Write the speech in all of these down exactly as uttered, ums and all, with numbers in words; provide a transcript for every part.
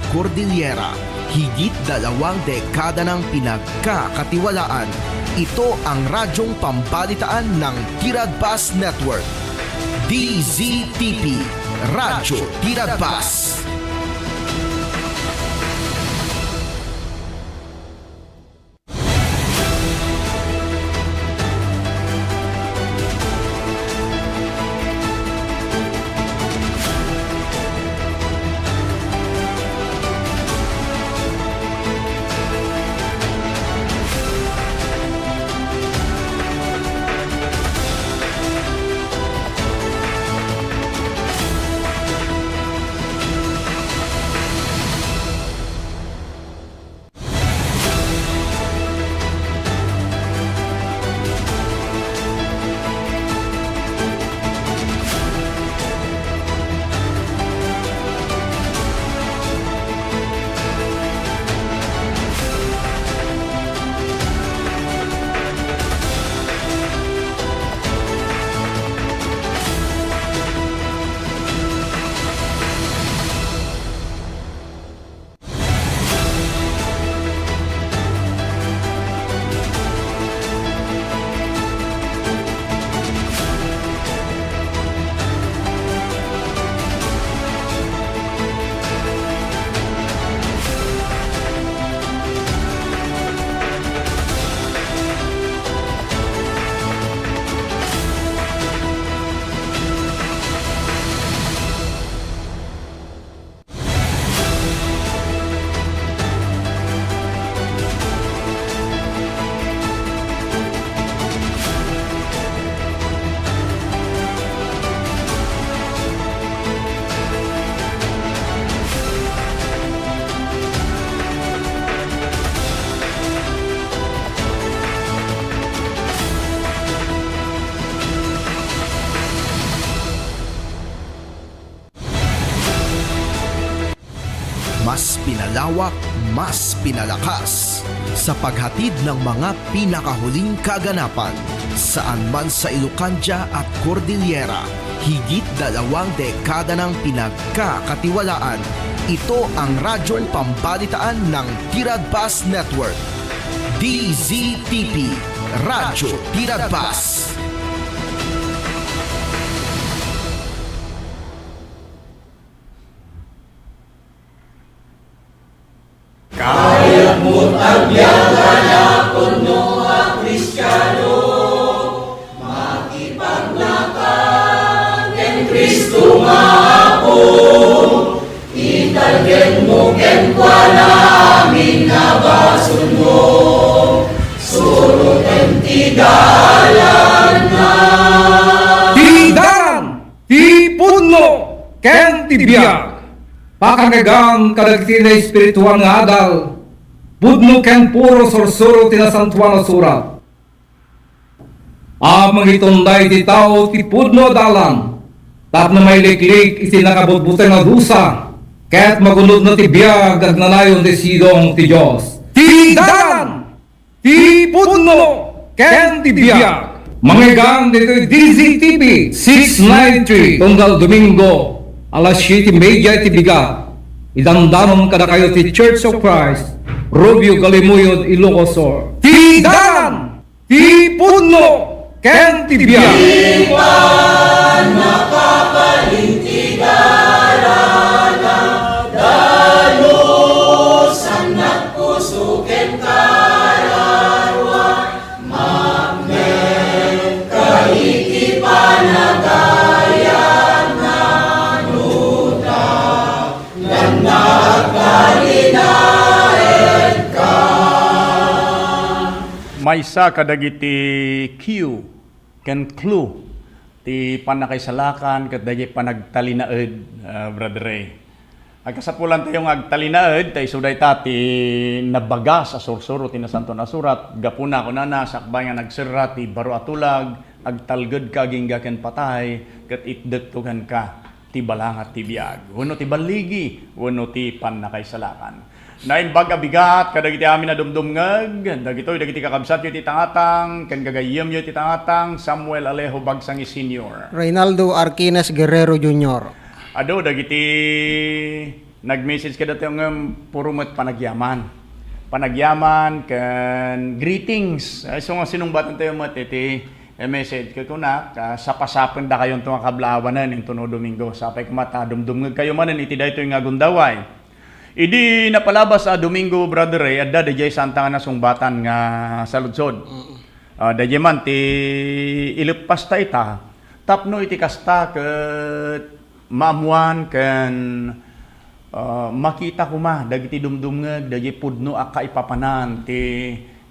Cordillera. Higit dalawang dekada nang pinagkakatiwalaan. Ito ang radyong pambalitaan ng Tiradpas Network. D Z T P, Radyo Tiradpas. Mas pinalawak, mas pinalakas sa paghatid ng mga pinakahuling kaganapan saan man sa Ilocandia at Cordillera. Higit dalawang dekada nang pinagkakatiwalaan. Ito ang radyong pambalitaan ng Tiradpas Network. D Z T P, Radyo Tiradpas. Kayatmo ti agbiag a pudno a Kristiano, makipagnaka ken Cristo nga Apo, italgenmo kenkuana amin a basolmo, suroten ti dalanna. Ti dalan! Ti pudno ken ti biag. Pakangegan kadagiti naespirituan nga adal, pudno ken puro sursuro ti Nasantoan a Surat. A mangitunda iti tao ti pudno a dalan, tapno mailiklik iti nakabutbuteng a dusa, ket magunodna ti biag agnanayon ti sidong ti Dios. Ti dalan! Ti pudno ken ti biag. Mangeggan ditoy D Z T V six ninety-three, tunggal Domingo, alas siete media iti bigat. Idandanon kadakayo ti Church of Christ, Rubio, Galimuyod, Ilocos Sur. Ti dalan, ti pudno, ken ti biag. Di pannakabalin ti dalan, dalusannak puso ken kararuak, mapnek ka iti panagayat, no ta lannak nga linaedka. Maysa kadagiti cue ken clue ti pannakaisalakan ket daydi panagtalinaed, ah, Brother Ray. Agkasapulantayo nga agtalinaed, ta isu dayta ti nabagas a sursuro ti Nasantoan a Surat. Gapuna, kunana, sakbay nga nagserra ti baro a tulag, agtalgedka agingga ken patay, ket itdekto kenka ti balangat ti biag, wenno ti balligi, wenno ti pannakaisalakan. Naimbag a bigat kadagiti amin a dumdumngeg, dagitoy dagiti kakabsatyo iti tangatang, ken gagayyemyo iti tangatang, Samuel Alejo Bagsangi Senior. Reynaldo Arquines Guerrero Junior. Adu dagiti Nag-message kadatayo ngem puro met panagyaman. Panagyaman ken greetings. Isu nga sinungbatantayo met iti, eh, message. Ket kunak, ah, sapasapendakayonto nga kablaawanen intono Domingo. Sapay koma ta dumdumngegkayo manen iti daytoy nga gundaway. Idi napalabas a Domingo, Brother Ray, adda daydiay saan ta nga nasungbatan nga saludsod. Mm. Ah, daydiay man ti ileppasta ita tapno iti kasta ket maammuan ken, ah, makita koma dagiti dumdumngeg, daydiay pudno a kaipapanan ti,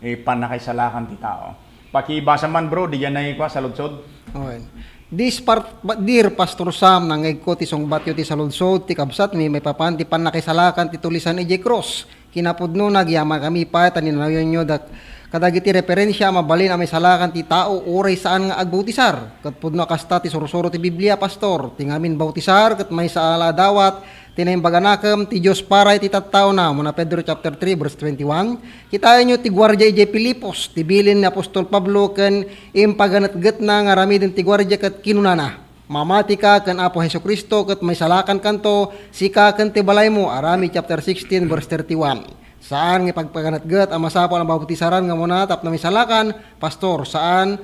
eh, pannakaisalakan ti tao. Pakibasa man, bro, daydiay nga kua saludsod. Okay. This part, but dear Pastor Sam, nangngegko ti sungbatyo ti saludsod ti kabsatmi maipapan ti pannakaisalakan ti tulisan idiay krus. Kinapudno, nagyamankami pay ta ninanawonyo dak-, kadagiti referensia a mabalin a maisalakan ti tao uray saan nga agbautisar. Ket pudno a kasta ti sursuro ti Biblia, Pastor. Ti ngamin bautisar ket maysa a la a dawat ti naimbag a nakem ti Dios para iti tattaona, muna Pedro chapter three, verse twenty-one. Kitaenyo ti guardia idiay Filipos, ti bilin ni apostol Pablo ken impaganetgetna nga aramiden ti guardia ket kinunana, "Mamatika ken Apo Jesu-Cristo ket maisalakankanto, sika ken ti balaymo." Aramid chapter sixteen, verse thirty-one. Saan nga ipagpaganetget a masapul a mabutisaran nga umuna tapno maisalakan, Pastor. Saan,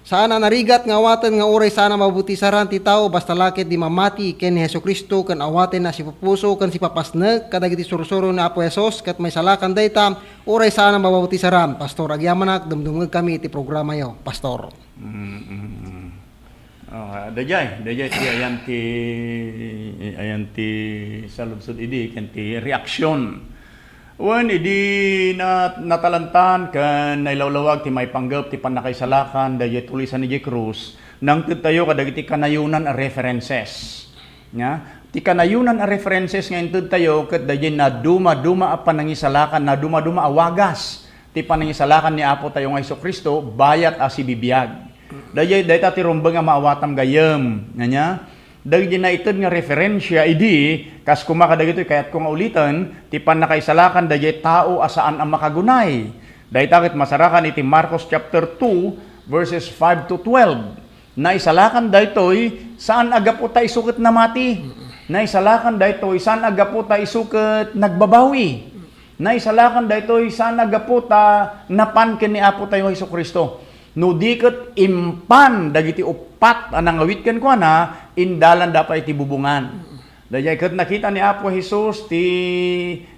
saan a narigat nga awaten nga uray saan a mabutisaran ti tao basta la ket di mamati ken ni Jesu-Cristo ken awaten a sipupuso ken sipapasnek kadagiti sursuro ni Apo Jesus ket maisalakan dayta uray saan a mabutisaran. Pastor, agyamanak, dumdumngegkami iti programayo, Pastor. Mm, mm, mm. Ah, daydiay, daydiay ti ayan ti, ayan ti saludsod idi ken ti reaksyon. Wen, idi na-, natalantan ken nailawlawag ti maipanggep ti pannakaisalakan daydiay tulisan idiay krus, nangtedtayo kadagiti kanayonan a references. Nya, ti kanayonan a references nga intedtayo ket daydiay nadumaduma a panangisalakan, nadumaduma a wagas ti panangisalakan ni Apo tayo nga Jesu-Cristo bayat a sibibiag. Daydiay, dayta ti rumbeng a maawatam gayyem. Ania? Dagiti naited nga referensia idi, kas koma kadagitoy kayatko nga uliten, ti pannakaisalakan daydiay tao a saan a makagunay. Dayta ket masarakan iti Marcos chapter two, verses five to twelve. Naisalakan daytoy saan a gapu ta isu ket namati. Naisalakan daytoy saan a gapu ta isu ket nagbabawi. Naisalakan daytoy saan a gapu ta napan ken ni Apo tayo Jesu-Cristo. No di ket impan dagiti uppat a nangawit kenkuana, indalanda pay iti bubongan. Daydiay ket nakita ni Apo Jesus ti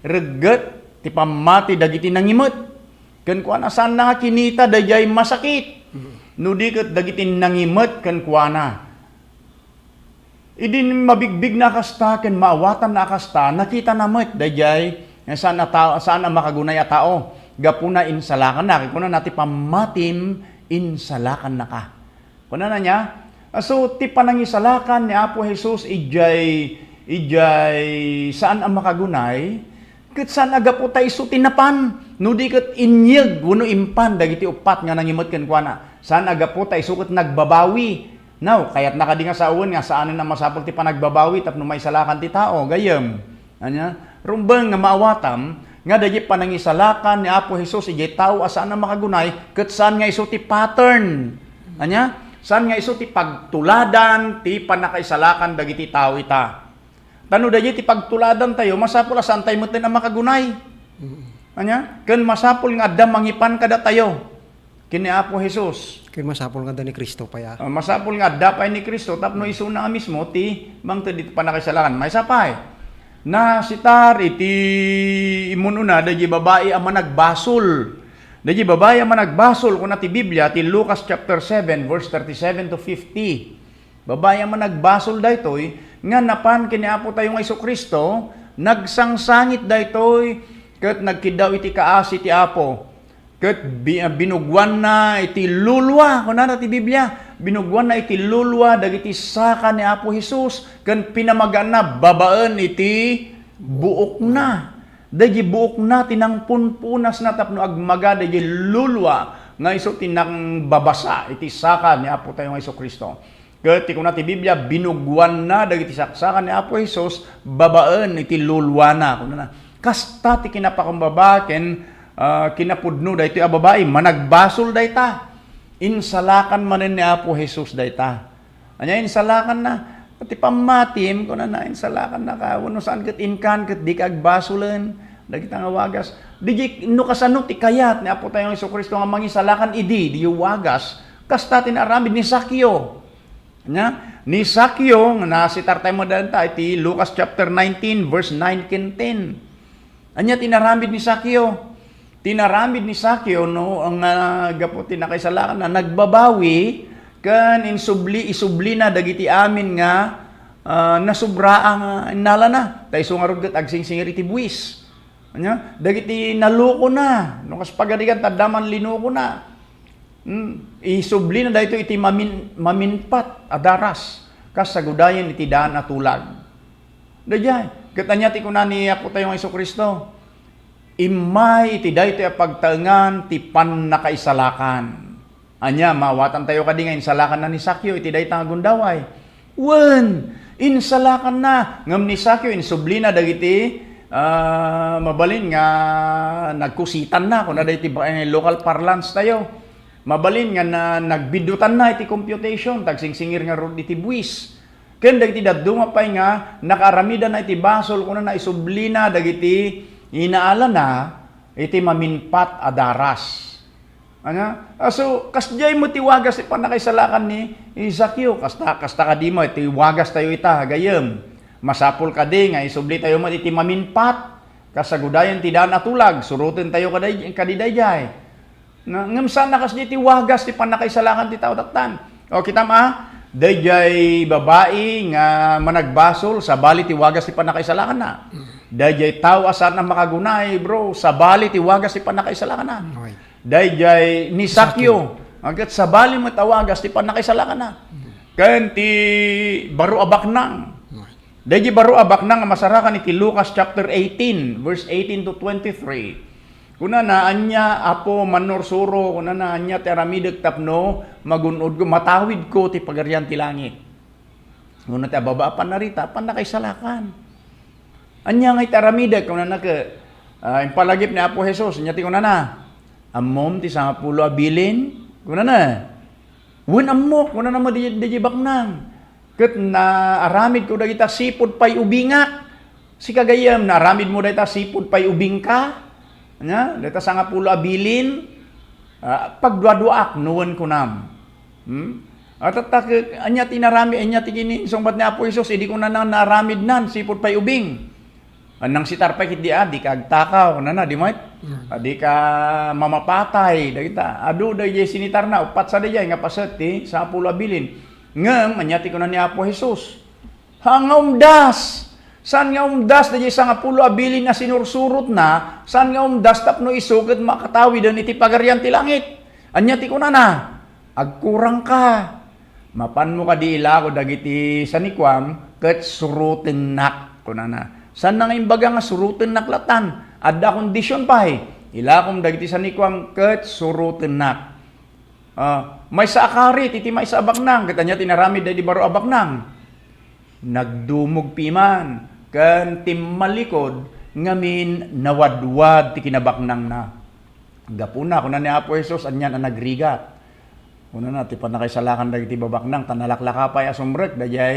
regget ti pammati dagiti nangimet. Kenkuana, saanna nga kinita daydiay masakit. No di ket dagiti nangimet kenkuana. Idi mabigbigna a kasta ken maawatanna a kasta, nakitana met daydiay nga saan a tao, saan a makagunay a tao. Gapuna, insalakanna. Kunana, "Ti pammatim, insalakannaka." Kunana niya, a, so, ti panangisalakan ni Apo Jesus idiay, idiay saan a makagunay, ket saan a gapu ta isu ti napan, no di ket inyeg wenno impan dagiti uppat nga nangimet kenkuana. Saan a gapu ta isu ket nagbabawi. Now, kayatna kadi nga sawen nga saanen a masapul ti panagbabawi tapno maisalakan ti tao, gayyem? Ania? Rumbeng nga maawatam nga dagiti panangisalakan ni Apo Jesus idiay tao a saan a makagunay, ket saan nga isu ti pattern. Ania? Saan nga isu ti pagtuladan ti pannakaisalakan dagiti tao ita. Ta no daydiay ti pagtuladantayo, masapul a saantayo metten a makagunay. Mm. Ania? Ken masapul nga adda mangipan kadatayo ken ni Apo Jesus. Ken masapul nga adda ni Cristo pay, a. Ah, masapul nga adda pay ni Cristo tapno isuna a mismo ti mangted iti pannakaisalakan. Maysa pay, nasitar iti immun-una daydiay babai a managbasol. Daydiay babai a managbasol, kuna ti Biblia, ti Lucas chapter seven, verse thirty-seven to fifty. Babai a managbasol daytoy nga napan ken ni Apo tayo nga Jesu-Cristo, nagsangsangit daytoy ket nagkiddaw iti kaasi ti Apo. Ket bi-, binuguanna iti lulua, kunana ti Biblia, binuguanna iti lulua dagiti saka ni Apo Jesus ken pinamagaanna babaen iti buokna. Daydi buokna ti nangpunpunasna tapno agmaga daydi lulua nga isu ti nangbabasa iti saka ni Apo tayo nga Jesu-Cristo. Ket ti kuna ti Biblia, binuguanna dagiti saksaka ni Apo Jesus babaen iti luluana, kunana. Kasta ti kinapakumbaba ken, ah, kinapudno daytoy a babai, managbasol dayta. Insalakan manen ni Apo Jesus dayta. Ania insalakanna? Ti pammatim, kunana, insalakannaka, wenno saan ket inkan ket dika agbasolen dagita nga wagas. Diay, no kasano ti kayat ni Apo tayo nga Jesu-Cristo nga mangisalakan idi, diay wagas, kasta ti naaramid ni Zaccheo. Ania? Ni Zaccheo, nga nasitar tayo madanta iti Lucas chapter nineteen, verse nine ken ten. Ania ti inaramid ni Zaccheo? Ti inaramid ni Zaccheo, no, nga gapu ti nakaisalakanna, nagbabawi ken insubli, isublina dagiti amin nga, ah, nasubra nga innalana. Ta isu ngarud ket agsingsingir iti buis. Ania? Dagiti nalukona, no, kas pagarigan, ta adda man linukona. Hmm, isublina daytoy iti mamin-, maminpat a daras, kas sagudayen iti daan a tulag. Daydiay, ket ania ti kuna ni Apo tayo nga Jesu-Cristo? Immay iti daytoy a pagtaengan ti pannakaisalakan. Ania, maawatantayo kadi nga insalakanna ni Zaccheo iti dayta nga gundaway? Wen, insalakanna. Ngem ni Zaccheo, insublina dagiti, ah, mabalin nga nagkusitanna, kuna daytoy ba-, eh, local parlance tayo. Mabalin nga na-, nagbiddutanna iti computation, ta agsingsingir ngarud iti buis. Ken dagiti dadduma pay nga nakaaramidanna iti basol, kunana, isublina dagiti inaalana iti maminpat a daras. Ania? Ah, so, kasdiay met ti wagas ti pannakaisalakan ni, ni Zaccheo. Kasta, kasta kadi met ti wagas tayo ita, gayem. Masapul kadi nga isubli tayo met iti maminpat, kas sagudayen ti daan a tulag, suroten tayo kadi, kadi daydiay. Na, ngem saan a kasdiay ti wagas ti pannakaisalakan ti tao tattan. O, kitam a, daydiay babai nga managbasol, sabali ti wagas ti pannakaisalakanna. Daydiay tao a saan a makaguna, eh, bro, sabali ti wagas ti pannakaisalakanna. Okay. Daydiay ni Zaccheo, ket sabali met a wagas ti pannakaisalakanna. Ken ti baro a baknang. Okay. Daydiay baro a baknang nga masarakan iti Lucas chapter eighteen, verse eighteen to twenty-three. Kunana, "Ania, Apo, mannursuro," kunana, "ania ti aramidek tapno magun-odko, matawidko ti Pagarian ti Langit?" Kunana ti ababa a pannarita, pannakaisalakan. "Ania ngay ti aramidek?" Kunana ket, ah, impalagip ni Apo Jesus, ania ti kunana? "Ammom ti sangapulo a bilin?" Kunana. "Wen, ammok," kunana met daydiay baknang. Ket naaramidko dagita sipud pay ubingak. Sika gayem, naaramidmo dayta sipud pay ubingka? Ania, dayta sangapulo a bilin? Ah, pagduaduaak no wen kunam. Hmm? At, at, at, ania ti narami-, ania ti kini-, insungbat ni Apo Jesus, idi kunana naaramidnan sipud pay ubing. Ah, nangsitar pay ketdi a, dika agtakaw, kunana, di met? Mm. Ah, dika mamapatay, dagita. Adu daydiay sinitarna, uppat sa daydiay nga paset ti sangapulo a bilin. Ngem, ania ti kuna ni Apo Jesus? Ha, nga umdas. Saan nga umdas daydiay sangapulo a bilin a sinursurotna? Saan nga umdas tapno isu ket makatawiden iti Pagarian ti Langit? Ania ti kunana? Agkurangka. Mapanmo kadi ilako dagiti sanikuam ket surotennak, kunana. Saan nga imbaga nga surotennak latan? Adda kondision pay. Ilakom dagiti sanikuam ket surotennak. Ah, maysa a karit iti maysa a baknang, ket ania ti inaramid daydi baro a baknang? Nagdumog piman, ken timmalikod ngamin nawadwad ti kinabaknangna. Gapuna, kuna ni Apo Jesus, anian a nagrigat. Kunana, ti pannakaisalakan dagiti babaknang, ta nalaklaka pay a sumrek, daydiay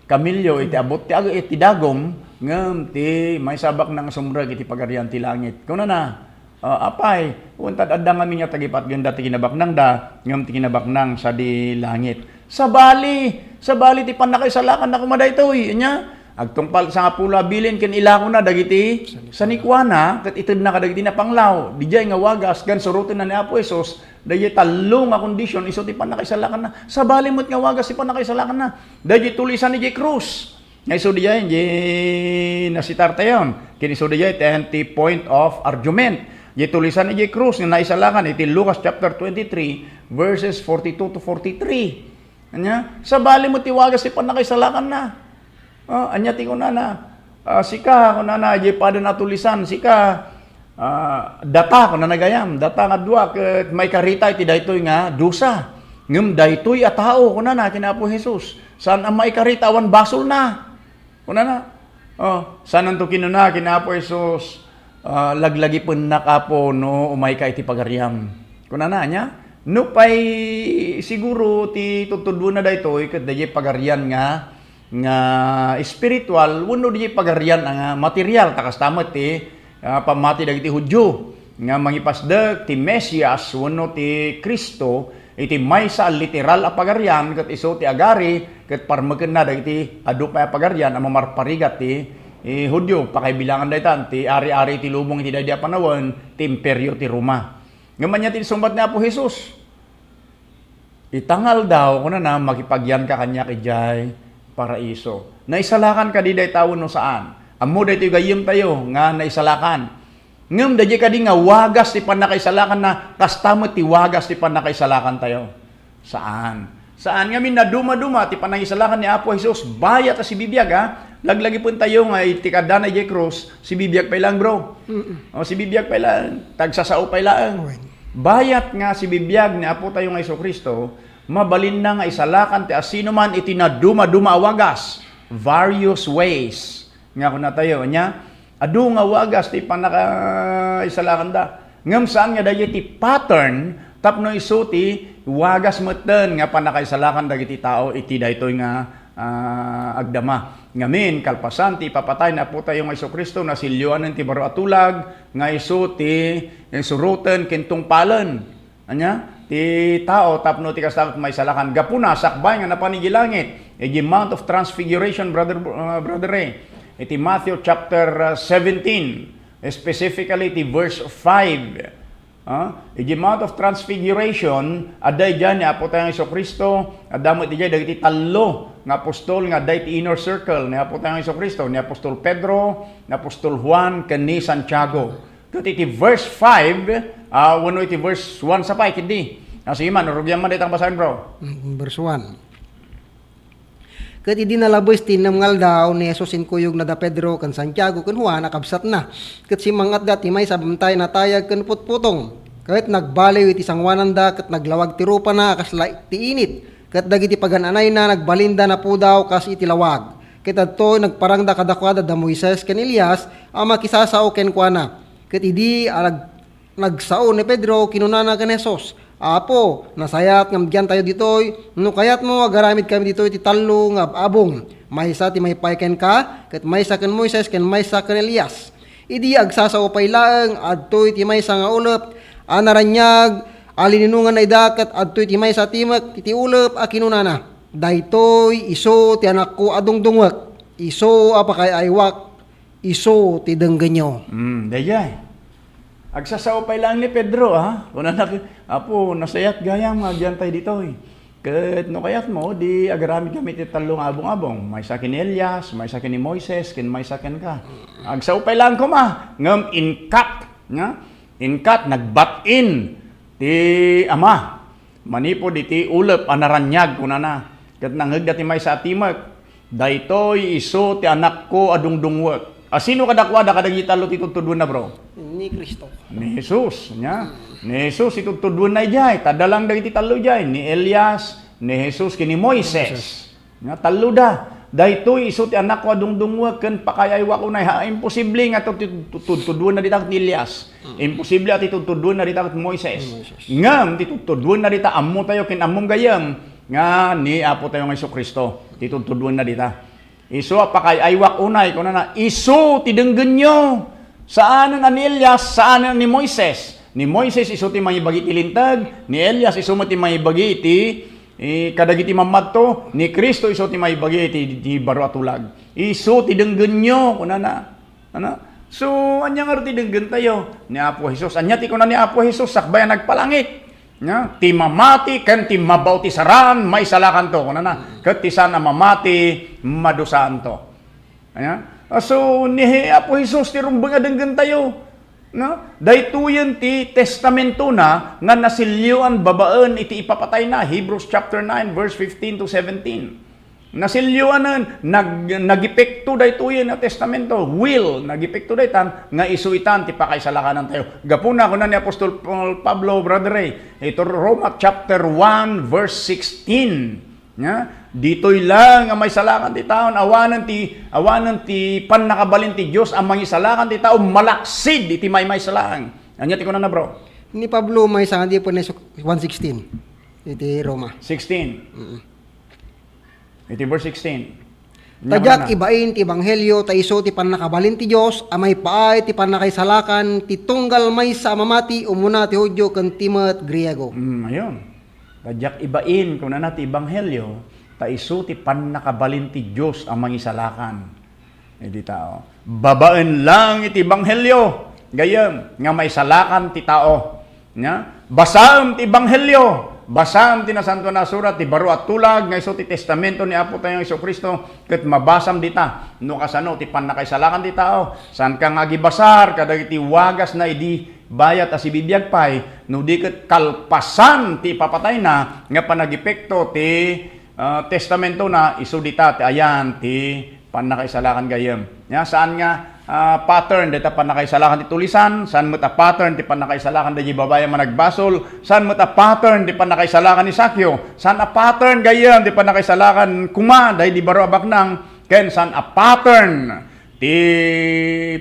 kamelio iti abut ti ag-, iti dagum, ngem ti maysa a baknang a sumrek iti Pagarian ti Langit. Kunana, Ah, apay, wen ta adda ngamin nga tagipatgenda ti kinabaknangda, ngem ti kinabaknang sadi langit. Sabali, sabali ti pannakaisalakanna koma daytoy. Ania, agtungpal sangapulo a bilin ken ilakona dagiti sanikuana, ket itedna kadagiti napanglaw. Didiay nga wagas, ken surotenna ni Apo Jesus, daydiay tallo nga kondision, isu ti pannakaisalakanna. Sabali met nga wagas ti pannakaisalakanna. Daydiay tulisan idiay krus. Nga isu diay, di nasitar tayon. Ken isu diay, ten ti point of argument. Di tulisan idiay krus nga naisalakan iti Lucas chapter twenty-three, verses forty-two to forty-three. Ania? Sabali met ti wagas ti pannakaisalakanna. Ah, ania ti kunana? Ah, sika, kunana, di pada natulisan, sika, Ah, data, kunana gayam, data nga dua ket maikarita iti daytoy nga dusa. Ngem daytoy a tao, kunana ken Apo Jesus, saan a maikarita awan basolna. Kunana, oh, saananto kinuna ken Apo Jesus, ah, "Laglagipennak, Apo, no umayka iti pagariam." Kunana, ania? Nupay siguro ti tudtuduenna daytoy ket daydiay pagarian nga nga espiritual wenno diay pagarian a nga material, ta kasta met ti, ah, pammati dagiti Judio nga mangipasdek ti Mesias wenno ti Cristo iti maysa a literal a pagarian, ket isu ti agari ket parmekenna dagiti adu pay a pagarian a mamarparigat ti, eh, Judio. Pakaibilangan daytan ti ari-ari iti lubong iti daydi a panawen ti Imperio ti Roma. Ngem ania ti insungbat ni Apo Jesus? Ita nga aldaw, kunana, makipagyanka kaniak idiay paraiso. Naisalakan kadi dayta wenno saan? Ammo daytoy gayyemtayo nga naisalakan. Ngem daydiay kadi nga wagas ti pannakaisalakanna, kasta met ti wagas ti pannakaisalakantayo? Saan. Saan. Ngamin, nadumaduma ti panangisalakan ni Apo Jesus. Bayat a sibibiag, ha? Laglagipentayo nga iti kaddana idiay krus, sibibiag pay laeng, bro. Mm-mm. O, sibibiag pay laeng. Tagsasao pay laeng. Amen. Bayat nga sibibiag ni Apotayo nga Jesu-Cristo, mabalinna nga isalakan ti asinoman iti nadumaduma a wagas, various ways. Nga kunatayo, ania, adu nga wagas ti pannakaisalakanda. Ngem saan nga daydiay ti pattern tapno isu ti wagas metten nga pannakaisalakan dagiti tao iti daytoy nga, ah, agdama. Ngamin, kalpasan ti ipapatay ni Apotayo nga Jesu-Cristo, nasilyoanen ti baro a tulag nga isu ti, eh, suroten ken tungpalen. Ania? Ti tao tapno ti kasta met maisalakan. Gapuna, sakbay nga napan idiay langit. Idiay Mount of Transfiguration, brother, uh, brother Ray. Iti Matthew chapter, uh, seventeen, specifically iti verse five. Ah, idiay Mount of Transfiguration, adda idiay ni Apotayo Jesu-Cristo, adda met idiay dagiti tallo nga apostol nga adda iti inner circle ni Apotayo Jesu-Cristo, ni Apostol Pedro, ni Apostol Juan, ken ni Santiago. Ket iti verse five, ah, wenno iti verse one sa pay, ketdi. Ah, sige man, rugian man dayta nga basaen, bro. Mm, verse one. Ket idi nalabes ti innem nga aldaw, ni Jesus inkuyogna da Pedro ken Santiago ken Juan a kabsatna. Ket simmangatda ti maysa a bamtay a natayag ken putputong. Ket nagbaliw iti sangoananda ket naglawag ti rupana a kasla ti init. Ket dagiti pagan-anayna nagbalinda napudaw kas iti lawag. Ket adtoy nagparangda kadakuada da Moises ken Elias a makisasao kenkuana. Ket idi a nag-, nagsao ni Pedro, kinunana ken Jesus, "Apo, nasayaat nga agyantayo ditoy. No kayatmo, agaramidkami ditoy ti tallo nga ab-abong. Maysa ti maipaay kenka, ket maysa ken Moises, ken maysa ken Elias." Idi agsasao pay laeng, adtoy ti maysa nga ulep a naraniag a lininonganna ida, ket adtoy ti maysa a timek iti ulep a kinunana, "Daytoy isu ti Anakko a dungdungngek, isu a pakaay-aywak, isu ti denggenyo." Mm, daydiay. Agsasao pay laeng ni Pedro, ha? Kunana, "Apo, nasayaat gayam nga agyantay ditoy. Ket no kayatmo, di agaramidkami ti tallo nga abong-abong. Maysa ken ni Elias, maysa ken ni Moises, ken maysa kenka." Agsao pay laeng koma, ngem inkat, nga? Inkat, nagbat-in ti ama. Manipud iti ulep a naraniag, kunana, ket nangngegda ti maysa a timek, "Daytoy isu ti Anakko a dungdungngek." A sino kadakuada kadagiti tallo ti tudtuduenna, bro? Ni Cristo. Ni Jesus, nia? Ni Jesus ti tudtuduenna idiay. Ta adda laeng dagiti tallo idiay, ni Elias, ni Jesus, ken ni Moises. Moises. Nga talloda. "Daytoy isu ti Anakko a dungdungngek ken pakaay-aywak unay." Ha, imposible nga tu-, tu-, tu-, tudtuduenna dita ket ni Elias. Mm. Imposible a ti tudtuduenna dita ket Moises. Moises. Ngem ti tudtuduenna dita, ammotayo ken ammom gayyem nga ni Apotayo nga Jesu-Cristo ti tudtuduenna dita. "Isu a pakaay-aywak unay," kunana, "isu ti denggenyo." Saanen a ni Elias, saanen a ni Moises. Ni Moises isu ti mangibagi ti Linteg, ni Elias isu met ti mangibagi ti, eh, kadagiti mammadto, ni Cristo isu ti mangibagi ti, ti baro a tulag. "Isu ti denggenyo," kunana. Ano? So, ania ngarud ti denggentayo ni Apo Jesus? Ania ti kuna ni Apo Jesus sakbay a nagpalangit? Nga, "Ti mamati ken ti mabautisaran, maisalakanto," kunana. "Ket ti saan a mamati, madusaanto." Ania? Ah, so, ni Apo Jesus ti rumbeng a denggentayo. No? Daytoyen ti testamentona nga nasilyoan babaen iti ipapatayna, Hebrews chapter nine, verse fifteen to seventeen. Nasilyoanen, nag-, nagepekto daytoyen a testamento. Will, nagepekto daytan nga isu itan ti pakaisalakanantayo. Gapuna, kuna ni Apostol Paul, Pablo, Brother Ray, iti Roma chapter one, verse sixteen. Nga, ditoy laeng a maisalakan ti tao, awanen ti, awanen ti pannakabalin ti Dios a mangisalakan ti tao, malaksid iti maymaysa laeng. Ania ti kunana, bro? Ni Pablo, maysa nga di pen ni one sixteen. Iti Roma. Sixteen. Mm. Iti verse sixteen. Ta diak ibain ti ebanghelio, ta isu ti pannakabalin ti Dios a maipaay ti pannakaisalakan ti tunggal maysa a mamati, umuna ti Judio ken ti met Griego. Mm, ayun. Ta diak ibain, kunana, ti ebanghelio, ta isu ti pannakabalin ti Dios a mangisalakan iti tao. Babaen lang iti ebanghelio, gayyem, nga maisalakan ti tao. Nya, basaem ti ebanghelio, basaem ti Nasantoan a Surat, ti baro a tulag nga isu ti testamento ni Apo tayo Jesu-Cristo, ket mabasam dita no kasano ti pannakaisalakan ti tao. Saanka nga agibasar kadagiti wagasna idi bayat a sibibiag pay, no di ket kalpasan ti ipapatayna nga panagepekto ti, ah, testamentona, isu dita ti ayan ti pannakaisalakan gayyem. Nya, saan nga, ah, pattern dayta pannakaisalakan ti tulisan, saan met a pattern ti pannakaisalakan daydi babai a managbasol, saan met a pattern ti pannakaisalakan ni Sakyo, saan a pattern gayyem ti pannakaisalakan koma daydi baro a baknang, ken saan a pattern ti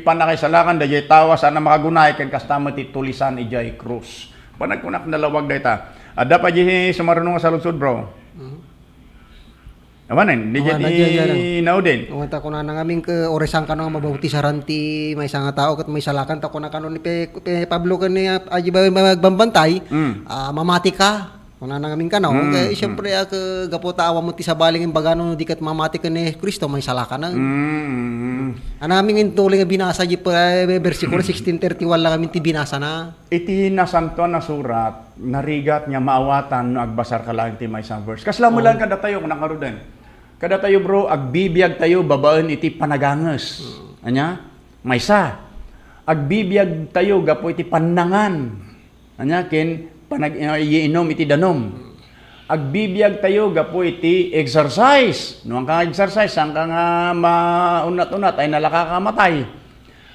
pannakaisalakan daydi tao a saan a makagunay, ken kasta met ti tulisan idiay krus. Panagkunak nalawag dayta. Adda pay di sumaruno nga saludsod, bro? Mhm. Awanen, di Awan, ket di, di, di, di, nauden. Awan ta kunana ngamin ket, uray saan kano nga mabautisaran ti maysa nga tao ket maisalakan ta kuna kano ni Pe-, Pe-, Pablo ken ni, ah, Aji Babae Magbambantay, Mm. ah, mamati ka. Kunana ngamin kano, Mm, kay mm. siyempre, ah, ke-, gapu ta awan mo ti sabali nga imbagano no di ket mamati ken ni Cristo, maisalakan na. Mm, mm. Anamin nga intuli nga binasa di pa, eh, bersikulo sixteen thirty-one lang amin ti binasa na. Iti Nasantoan a Surat, narigat nga maawatan no agbasarka laeng ti maysa a verse. Kasla mo Oo. laeng kadatayo, kuna ngaruden. Kadatayo, bro, agbibiagtayo babaen iti panaganges. Mm. Ania? Maysa. Agbibiagtayo gapu iti pannangan. Ania? Ken panag-, iinum iti danum. Mm. Agbibiagtayo gapu iti exercise. No, saan ka nga exercise, saan ka nga maunat-unat, ay nalaka ka matay.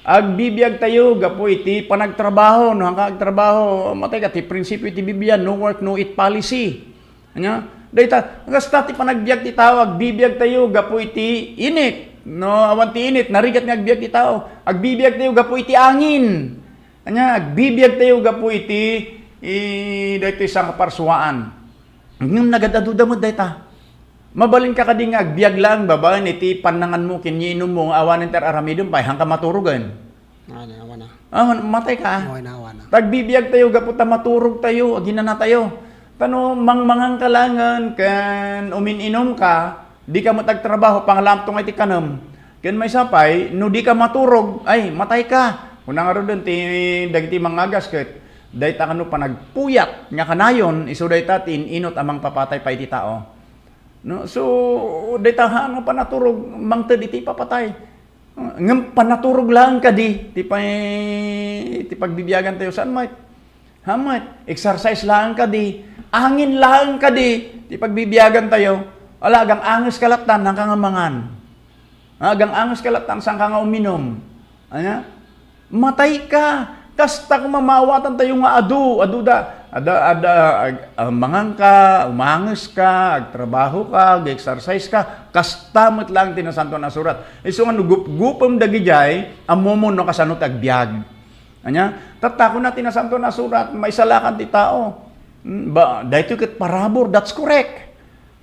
Agbibiagtayo gapu iti panagtrabaho, no, saan ka agtrabaho, matay ka, ti prinsipio iti Biblia, no work, no eat policy. Ania? Dayta, kasta ti panagbiag ti tao, agbibiagtayo gapu iti init. No, awan ti init, narigat nga agbiag ti tao. Agbibiagtayo gapu iti angin. Ania, agbibiagtayo gapu iti, i-, daytoy sangaparsuaan. Ngem nagad-aduda met dayta. Mabalinka kadi nga agbiag laeng babaen iti pannanganmo ken iinummo nga awanen ti ar-aramidem pay, saan ka maturogen? Awan, awan na. Awan, matay ka. Awan na, awan na. Agbibiagtayo gapu ta maturogtayo, aginanatayo. Ta no mangmangan ka laengen ken umin-inum ka, di ka met agtrabaho, pangalaamto nga iti kanem. Ken maysa pay, no di ka maturog, ay, matay ka. Kuna ngaruden ti dagiti mangagas ket dayta kano panagpuyat nga kanayon, isu dayta ti in-inut a mangpapatay pay iti tao. No? So, dayta saan nga panaturog, mangted iti ipapatay. Ngem panaturog laeng kadi ti pay-, ti pagbibiagantayo, saan met? Saan met? Exercise laeng kadi, angin laeng kadi ti pagbibiagantayo. Ala, agang-anges ka lattan, saan ka nga mangan? Agang-anges ka lattan, saan ka nga uminum? Ania? Matay ka. Kasta koma maawatantayo nga adu, adu da. Ada, ada, ag-, ah, mangan ka, umanges ka, agtrabaho ka, ag-exercise ka. Kasta met laeng ti Nasantoan a Surat. Isu nga no gupgupem dagidiay, ammom no kasano ti agbiag. Ania? Tatta, kuna ti Nasantoan a Surat, maisalakan ti tao. Hmm, ba, daytoy ket parabur, that's correct.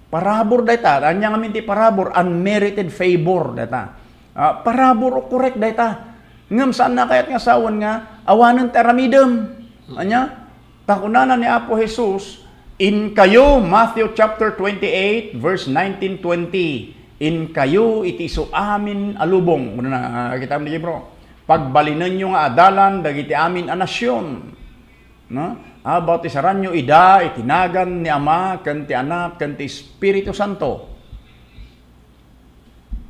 Parabur dayta. Ania ngamin ti parabur? Unmerited favor dayta. Ah, parabur, correct dayta. Ngem saan a kayat nga sawen nga awanen ti aramidem. Ania? Ta kunana ni Apo Jesus, "Inkayo," Matthew chapter twenty-eight, verse nineteen, twenty, "Inkayo iti isu amin a lubong." Kunana, ah, kitam ni bro. "Pagbalinenyo nga adalan dagiti amin a nasion." No? A, bautisaranyo ida iti nagan ni Ama, ken ti Anak, ken ti Espiritu Santo.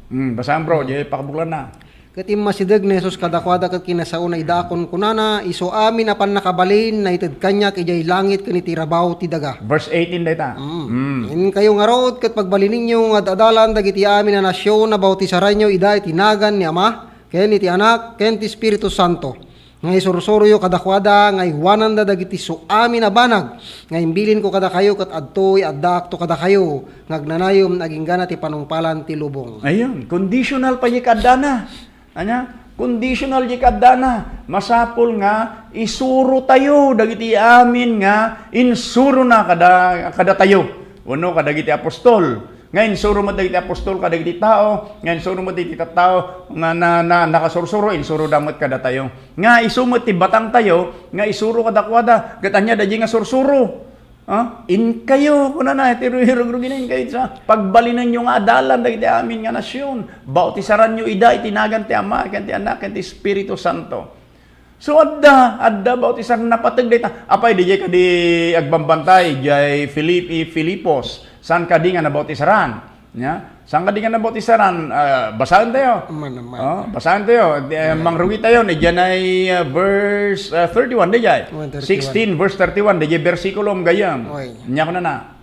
Hmm, basaen, bro, di pakabuklanna. Ket immasideg ni Jesus kadakuada ket kinasaona ida a kunkunana, "Isu amin a pannakabalin, naited kaniak idiay langit ken iti rabaw ti daga." Verse eighteen dayta. Mm. Mm. Inkayo ngarud ket pagbalinenyo nga ad-adalan dagiti amin a nasion a bautisaranyo ida iti nagan ni Ama, ken iti Anak, ken ti Espiritu Santo. Nga isursuroyo kadakuada nga iwananda dagiti suamin a banag nga imbilinko kadakayo ket adtoy addaakto kadakayo nga agnanayon agingga ti panungpalan ti lubong. Ayun, conditional pay di kaaddana. Ania? Conditional di kaaddana. Masapul nga isurotayo dagiti amin nga insurona kada, kadatayo. Wenno kadagiti apostol. Nga insuro met dagiti apostol kadagiti tao, nga insuro met dagiti tattao nga na, na, nakasursuro, insuroda met kadatayo. Nga isu met ti batangtayo, nga isuro kadakuada, ket ania daydiay nga sursuro? Ah, inkayo, kunana, iti ru-, rugrugina, inkayo sa pagbalinenyo nga adalan dagiti amin nga nasion. Bautisaranyo ida iti nagan ti Ama, ken ti Anak, ken ti Espiritu Santo. So, adda, adda bautisaran, napateg dayta. Apay, diay kadi agbambantay, diay Filipi, Filipos. Saan kadi nga nabautisaran? Nya? Saan kadi nga nabautisaran? Ah, basaen tayo. Aman, aman. Oh, basaen tayo. Di, eh, Aman. Mangrugi tayo. Ni diay, ah, verse, ah, thirty-one, diay. Aman, thirty-one. Sixteen, verse thirty-one, diay bersikulo, gayyem. Oy. Nya kunana.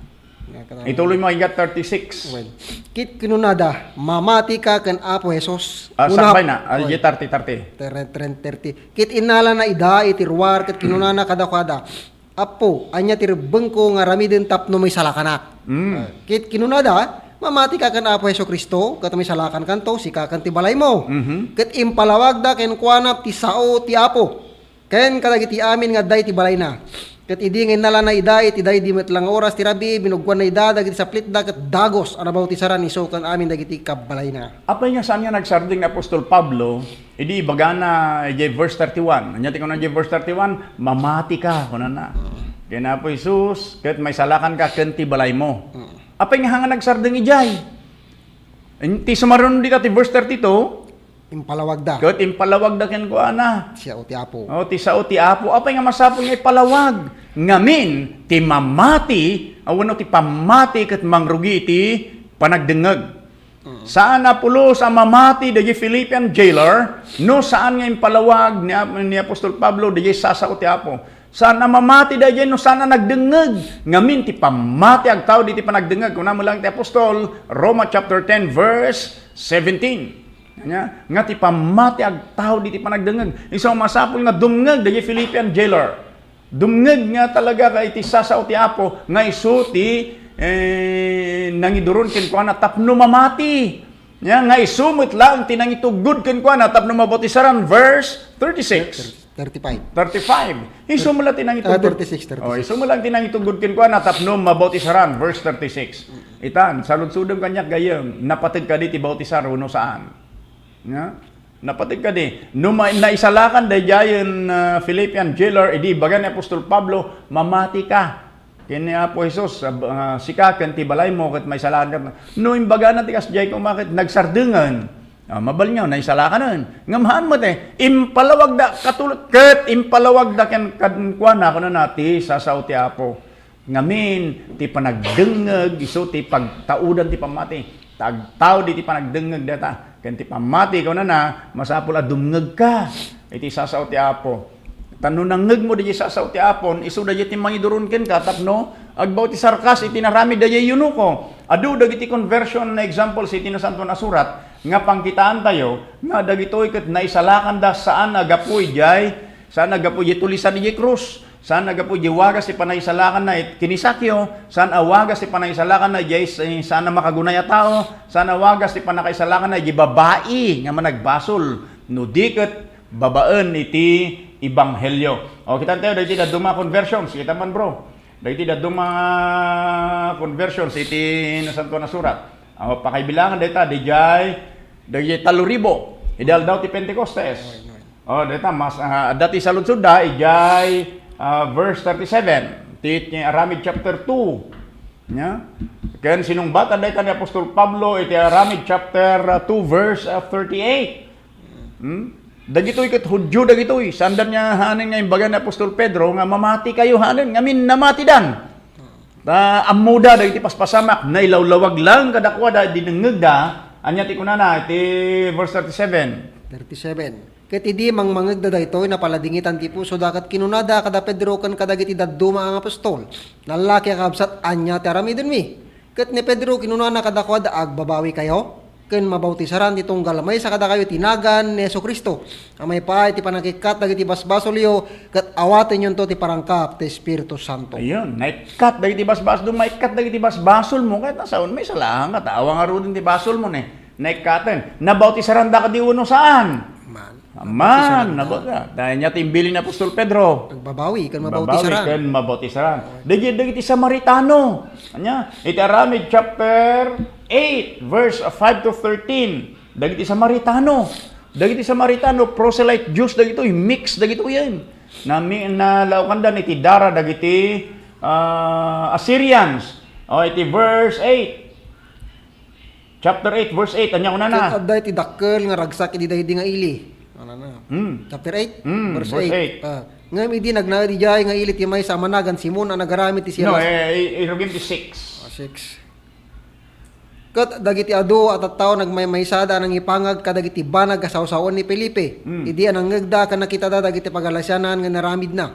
Ituloy mo, hanggang thirty-six. Well, ket kinunada, "Mamatika ken Apo Jesus." Ah, Una, sakbay na. Ah, well, diay thirty, thirty. Ter-, ter-, thirty. Ket innalana ida iti ruar, ket kinunana kadakuada, "Apo, ania ti rebbengko nga aramiden tapno maisalakanak?" Mm. Ah, ket kinunada, "Mamatika ken Apo Jesu-Cristo, ket maisalakankanto, sika ken ti balaymo." Mhm. Ket impalawagda kenkuana ti sao ti Apo. Ken kadagiti amin nga adda iti balayna. Ket idi nga innalana ida iti daydi met la nga oras ti rabii, binuggoanna ida dagiti saplitda ket dagus a nabautisaran isu ken amin dagiti kabbalayna. Apay nga saan nga nagsardeng ni apostol Pablo idi ibagana idiay verse thirty-one? Ania ti kunana idiay verse thirty-one? "Mamatika," kunana. Mm. Ken Apo Jesus, ket maisalakanka ken ti balaymo. Mm. Apay nga saan nga nagsardeng idiay? Ti sumaruno dita ti verse thirty-two, Impalawagda. Ket impalawagda kenkuana. Ti sao ti Apo. O, ti sao ti Apo. Apay nga masapul nga ipalawag? Ngamin, ti mamati, a, wenno ti pammati ket mangrugi iti panagdengngeg. Mm. Saan a pulos a mamati dagiti Philippian jailer, no saan nga impalawag ni, ni apostol Pablo dagiti sasao ti Apo. Saan a mamati daydiay no saan a nagdengngeg. Ngamin ti pammati agtaud iti panagdengngeg. Kuna met laeng ti apostol, Roma chapter ten, verse seventeen. Ania? Nga ti pammati agtaud iti panagdengngeg. Isu a masapul nga dumngeg daydiay Philippian jailer. Dumngeg nga talaga iti sasao ti Apo nga isu ti, eh, nangiduron kenkuana tapno mamati. Ania? Nga isu met laeng ti nangitugod kenkuana tapno mabautisaran. Verse thirty-six. Thirty-five. Thirty-five. Isu met la ti nangitugod. Ah, thirty-six, thirty-six. Oh, isu met la ti nangitugod kenkuana tapno mabautisaran. Verse thirty-six. Itan, saludsodem kaniak gayyem, napateg kadi ti bautisar wenno saan? Nia? Napateg kadi. No ma-, naisalakan daydiayen, ah, Philippian jailer, idi ibaga ni apostol Pablo, "Mamati ka." Ken ni Apo Jesus, ah, ah, "Sika ken ti balaymo ket maisalakan ka." No imbagana ti kasdiay koma ket nagsardengen, ah, mabalin nga, naisalakanen. Ngem haan met, eh, impalawagda, katulad ket impalawagda ken, kenkuana, kunana, ti sasao ti Apo. Ngamin, ti panagdengngeg, isu ti pagtaudan ti pammati. Ta agtaud iti panagdengngeg dayta. Ken ti pammati, kunana, masapul a dumngegka iti sasao ti Apo. Ta no nangngegmo daydiay sasao ti Apo, isu daydiay ti mangiduron kenka tapno agbautisarkas iti naramid daydiay eunuko. Adu dagiti conversion nga examples iti Nasantoan a Surat nga pangkitaantayo nga dagitoy ket naisalakanda saan a gapu idiay, saan a gapu idiay tulisan idiay krus, saan a gapu idiay wagas ti panaisalakanna it-, ken ni Zaqueo, saan a wagas ti panaisalakanna idiay s-, saan a makagunay a tao, saan a wagas ti pannakaisalakanna idiay babai nga managbasol, no di ket babaen iti ebanghelio. O, kitantayo, dagiti dadduma a conversions. Kita man, bro. Dagiti dadduma a conversions iti Nasantoan a Surat. O, pakaibilangan dayta, didiay, didiay tallo ribu. Idi aldaw ti Pentecostes. O, dayta, mas, ah, adda ti saludsodda, idiay, ah, verse thirty-seven. Ti, ti Aramid chapter two. Nia? Ken sinungbatan dayta ni Apostol Pablo iti Aramid chapter, ah, two, verse, ah, thirty-eight. Hmm? Dagitoy ket Judio dagitoy. Saanda nga hanen nga imbaga ni Apostol Pedro nga mamati kayo hanen, ngamin namatidan. Ta ammoda dagiti paspasamak, nailawlawag laeng kadakuada, dinengngegda. Ania ti kunana iti verse thirty-seven? Thirty-seven. Ket idi mangmangegda daytoy, napaladingitan ti pusoda ket kinunada kada Pedro ken kadagiti dadduma nga apostol, "Lallaki a kabsat, ania ti aramidenmi?" Ket ni Pedro kinunana kadakuada, "Agbabawikayo, ken mabautisaran ti tunggal maysa kadakayo iti nagan ni Jesu-Cristo a maipaay ti pannakikkat dagiti basbasolyo, ket awatenyonto ti parangkap ti Espiritu Santo." Ayun, naikkat dagiti basbas-, no maikkat dagiti basbasolmo, ket nasaon, maisalakan ka, ta awan ngaruden ti basolmo, ne? Naikkaten. Nabautisaranda kadi wenno saan? Man. Aman, nabautisaranda. Nabauta. Dahil niya ti imbilin ni Apostol Pedro. Agbabawi, ken mabautisaran. Agbabawi, ken mabautisaran. Dagiti, dagiti Samaritano. Ania? Iti Aramid chapter eight, verse five to thirteen, dagiti Samaritano. Dagiti Samaritano, proselyte Jews dagitoy, mix dagitoyen. Nami-, nalaokanda iti dara dagiti, ah, Assyrians. O, iti verse eight. Chapter eight, verse eight, ania kunana? Ket adda iti dakkel nga ragsak idi daydi nga ili. Ano na? Hmm. Chapter eight, Hmm, verse verse eight. eight. Ah, ngem idi nagnaed idiay nga ili ti maysa a managan Simon a nagaramid ti No, silas- eh, i-, irugim ti six. Ah, six. Ket dagiti adu a tattao nagmaymaysada a nangipangag kadagiti banag a sawsawen ni Felipe. Hmm. Idi a nangngegda ken nakitada dagiti pagalasianan nga inaramidna.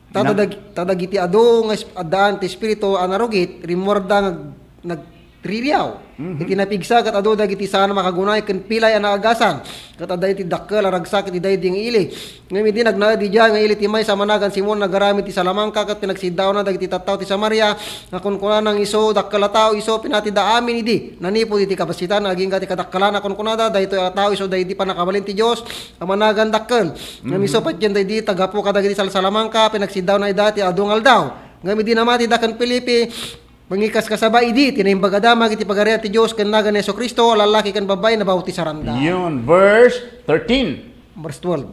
Ta Nang- dadag-, ta dagiti adu nga is-, addaan ti espiritu a narugit, rimmuarda nga ag-, nagririaw. Mhm. Iti napigsa ket adu dagiti saan a makagunay ken pilay a naagasan. Ket adda iti dakkel a ragsak iti daydi nga ili. Ngem idi nagnaed idiay nga ili ti maysa a managan Simon nagaramid ti salamangka ket pinagsiddawna dagiti tattao ti Samaria, nga kunkunana nga isu dakkel a tao isu, pinatida amin idi. Nanipud iti kabasitan nga agingga ti kadakkelan a kunkunada, daytoy a tao isu daydi pannakabalin ti Dios a managan dakkel. Ngem Mhm. isu patien daydi tagapu kadagiti salsalamangka, pinagsiddawna ida ti adu nga aldaw. Ngem idi namatida ken Felipe, mangikaskasaba idi ti Naimbag a Damag iti Pagarian ti Dios ken nagan ni Jesu-Cristo, a lallaki ken babbai, nabautisaranda. Yun, verse thirteen. Verse twelve.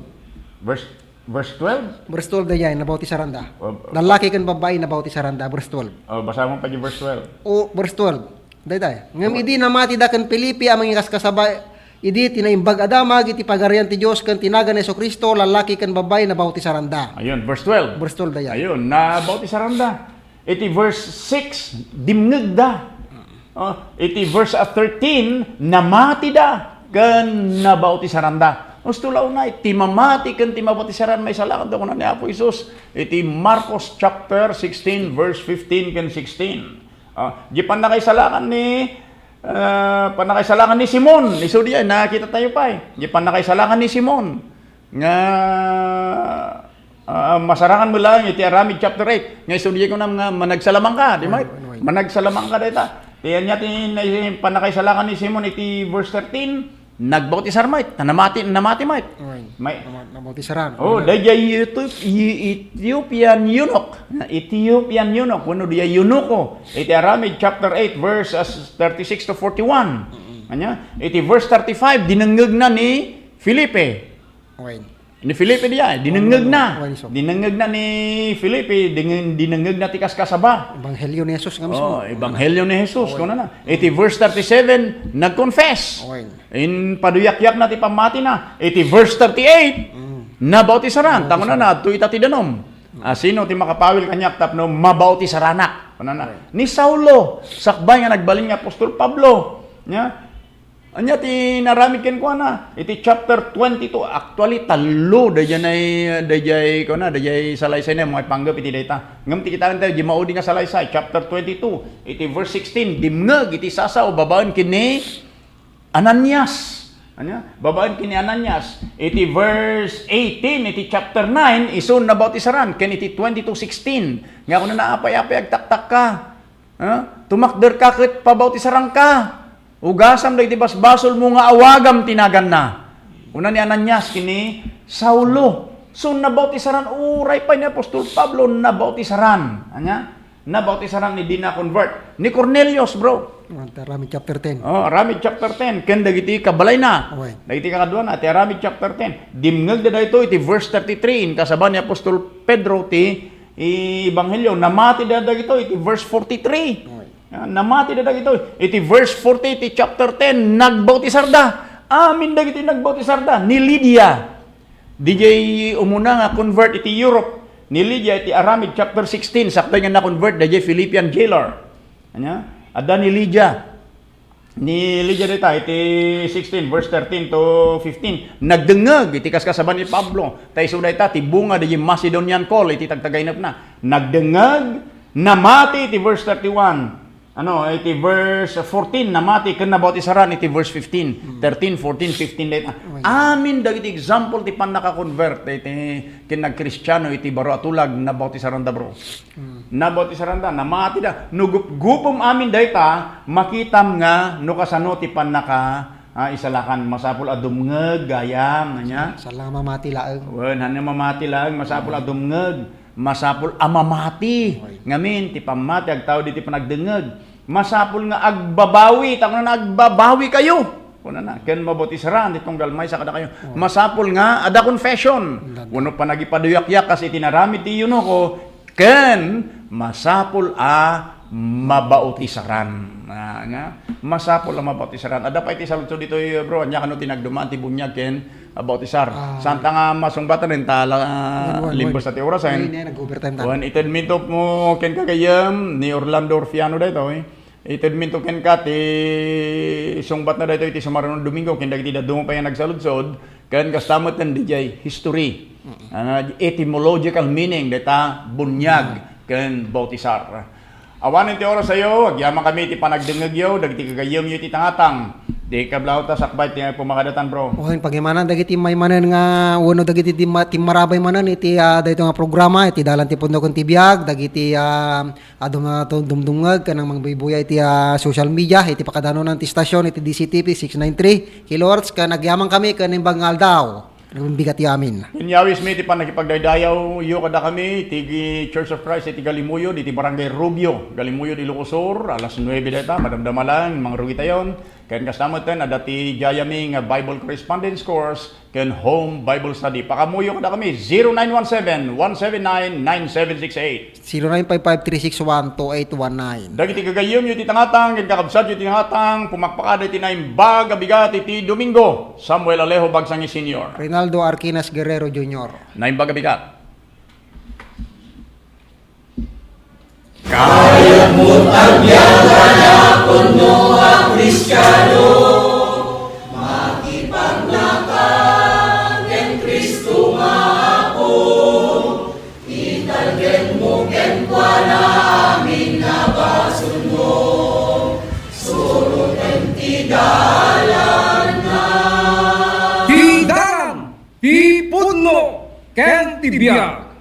Verse, verse twelve? Verse twelve dayay, nabautisaranda. Oh, Lallaki ken babbai, nabautisaranda. Verse twelve. Oh, basa mo pa di verse twelve. O, verse twelve. Daytay. Ngem idi namatida ken Felipe a mangikaskasaba idi ti Naimbag a Damag iti Pagarian ti Dios ken ti nagan ni Jesu-Cristo, lallaki ken babbai, nabautisaranda. Ayun, verse twelve. Verse twelve dayay. Ayun, nabautisaranda. Iti verse six, dimngegda. Oh, iti verse, ah, thirteen, namatida ken nabautisaranda. Usto la unay, ti mamati ken ti mabautisaran, maisalakan da, kuna ni Apo Jesus iti Marcos chapter sixteen, verse fifteen ken sixteen. Ah, di pannakaisalakan ni, ah, pannakaisalakan ni Simon. Isu diay, nakita tayo pay. Di pannakaisalakan ni Simon nga, ah, masarangan mo lang iti Aramid chapter eight. Nga isu diay kunam nga managsalamangka, di ba? Wen, wen, wen. Managsalamangka dayta. Ti ania ti na-, pannakaisalakan ni Simon iti verse thirteen, nagbautisar met, ta namati, namati met. Wen, May- nama-, nabautisaran. Oh, Wen. Daydiay Ethiop-, Ethiopian eunuch. Ethiopian eunuch, wenno diay eunuko. Iti Aramid chapter eight, verse, ah, thirty-six to forty-one. Mm-mm. Ania? Iti verse thirty-five, dinengngegna ni Felipe. Wen. Ni Felipe diay, dinengngegna. Wen, wen, wen, so. Dinengngegna ni Felipe, dingen-, dinengngegna ti kaskasaba. Ebanghelio ni Jesus nga mismo. Oh, ebanghelio ni Jesus, Wen. Kunana. Iti verse thirty-seven, nag-confess. Wen. In paduyakyakna ti pammatina. Iti verse thirty-eight, Mm. nabautisaran. Nabautisaran. Ta kunana, adtoy ita ti danum. Mm. Ah, sino ti makapawil kaniak tapno mabautisarannak? Kunana. Wen. Ni Saulo, sakbay nga nagbalin nga apostol Pablo. Nia? Ania ti naramid kenkuana? Iti chapter twenty-two, actually, tallo, daydiay, daydiay, kuana, daydiay salaysayna, maipanggep iti dayta. Ngem ti kitaen tayo, di maudi nga salaysay, chapter twenty-two, iti verse sixteen, dimngeg iti sasao babaen ken ni Ananias. Ania? Babaen ken ni Ananias. Iti verse eighteen, iti chapter nine, isu nabautisaran, ken iti twenty-two sixteen, nga kunana, apay, apay, agtaktakka. Ha? Tumakderka ket pabautisaranka. Ugasam dagiti basbasolmo nga awagam ti naganna. Kuna ni Ananias ken ni Saulo. So, nabautisaran, uray pay ni apostol Pablo, nabautisaran. Ania? Nabautisaran ni dina convert. Ni Cornelius, bro. Ah, ti Aramid chapter ten. Oh, Aramid chapter ten. Ken dagiti kabalayna. Okay. Dagiti kakaduana, ti Aramid chapter ten. Dimngegda daytoy iti verse thirty-three. Inkasaba ni apostol Pedro ti Ebanghelio, namatida dagitoy iti verse forty-three. Oy. Ah, namatida dagitoy iti verse forty iti chapter ten, nagbautisarda. Amin dagiti nagbautisarda ni Lydia. Diay umuna nga convert iti Europe. Ni Lydia iti Aramid chapter sixteen, sakbay nga na-convert daydiay Philippian jailer. Ania? Adda ni Lydia. Ni Lydia dita iti sixteen, verse thirteen to fifteen. Nagdengngeg iti kaskasaban ni Pablo. Ta isu dayta ti bunga daydiay Macedonian call iti tagtagainepna. Nagdengngeg, namati iti verse thirty-one. Ano, iti verse fourteen, namati ken nabautisaran iti verse fifteen. Hmm. Thirteen, fourteen, fifteen dayta. Oh, yeah. Amin dagiti example ti pannaka-convert iti ken nagkristiano iti baro a tulag, nabautisaran da, bro. Hmm. Nabautisaran da, namati da. No gupgupem amin dayta, makitam nga no kasano ti pannaka, ah, isalakan. Masapul a dumngeg, gayam, ania? Saan nga mamati laeng. Wen, haan nga mamati laeng, masapul a dumngeg, masapul a mamati. Oy. Ngamin, ti pammati, agtaud iti panagdengngeg. Masapul nga agbabawi, ta kunana, "Agbabawi kayo." Kunana, ken mabautisaran ti tunggal maysa kadakayo. Oh. Masapul nga adda confession. Dada. Wenno panagipaduyakyak kas iti naramid ti eunuko, ken masapul a mabautisaran. Ah, nga, masapul a mabautisaran. Adda pay ti saludsod ditoy, bro. Ania kano ti nagdumaan ti bunyag ken a bautisar. Ah. Saan ta nga masungbatan, ta la, wen, wen, limbes wen. Ta ti oras, eh. Wen, eh, nag-overtime ta. Wen, itedminto mo ken kagayem ni Orlando Orfiano daytoy. Itedminto kenka ti sungbatna daytoy ti sumaruno Domingo, ken dagiti dadduma pay nga nagsaludsod, ken kasta met ken D J history. Mm. Ah, etymological meaning dayta bunyag ken bautisar. Awanen ti orasayo, agyamankami iti panagdengngegyo dagiti gagayyemyo iti tangatang. Di kablaw ta sakbay ti pumakadatan, bro. Wen, pagimanan dagiti maymanen nga wenno dagiti timma-, timmarabay manen iti, ah, daytoy nga programa, iti Dalan ti Pudno ken ti Biag, dagiti, ah, adu nga tu-, dumdumngeg ken mangbuybuyay iti, ah, social media, iti pakadanunan ti stasyon iti D C T P six nine three kilohertz, ken agyamankami ken imbag nga aldaw. Nagbigat ti amin. Inyawismi ti pannakipagdaydayawyo kadakami ti Church of Christ iti Galimuyod, iti Barangay Rubio, Galimuyod, Ilocos Sur, alas nuebe dayta, madamdama lang, mangrugitayon. Ken kasta met, adda ti diayami nga Bible Correspondence Course ken Home Bible Study. Pakaammoyo kadakami, zero nine one seven, one seven nine, nine seven six eight. Zero nine five five three six one two eight one nine. Dagiti gagayyemyo iti tangatang ken kakabsatyo iti tangatang, pumakpakada iti naimbag a bigat iti Domingo. Samuel Alejo Bagsangi Senior. Rinaldo Arquinas Guerrero Junior. Naimbag a bigat. Kayatmo ti agbiag a pudno a Kristiano, makipagnaka ken Cristo nga Apo, italgenmo kenkuana amin a basolmo, suroten ti dalanna. Ti dalan, ti pudno, ken ti biag.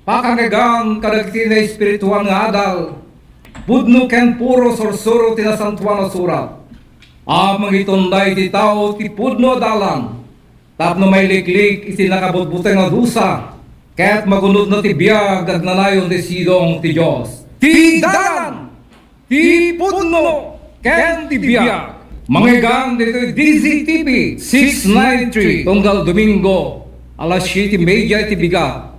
Pakangegan kadagiti naespirituan nga adal, pudno ken puro sursuro ti Nasantoan a Surat. A mangitunday iti tao ti pudno a dalan, tapno mailiklik iti nakabutbuteng a dusa, ket magunodna ti biag agnanayon ti sidong ti Dios. Ti dalan, ti pudno, ken ti biag. Mangegan ditoy D Z T V six nine three, tunggal Domingo, alas siete y media iti bigat.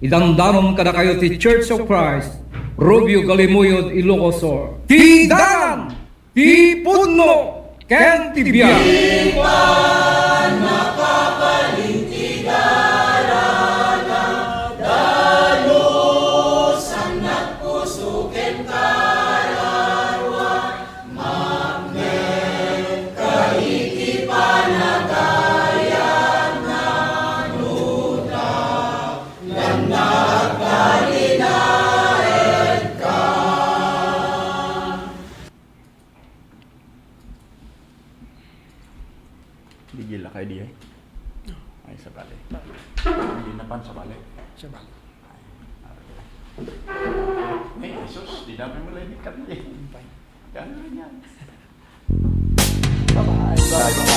Idandanon kadakayo ti Church of Christ, Rubio, Galimuyod, Ilocos Sur. Ti dalan, ti pudno, ken ti biag. Ipan makabalin ti darana, dalusannak puso ken kararua, mapnetka iti panagayatna, no daklan nga agtalinaedka. Digil la kayo di ay? Ay, sabali. Hindi na pan sabali. Sabali. Ay, Jesus, di dami mo lang ikat di. Gano'n yan. Bye-bye. Bye-bye.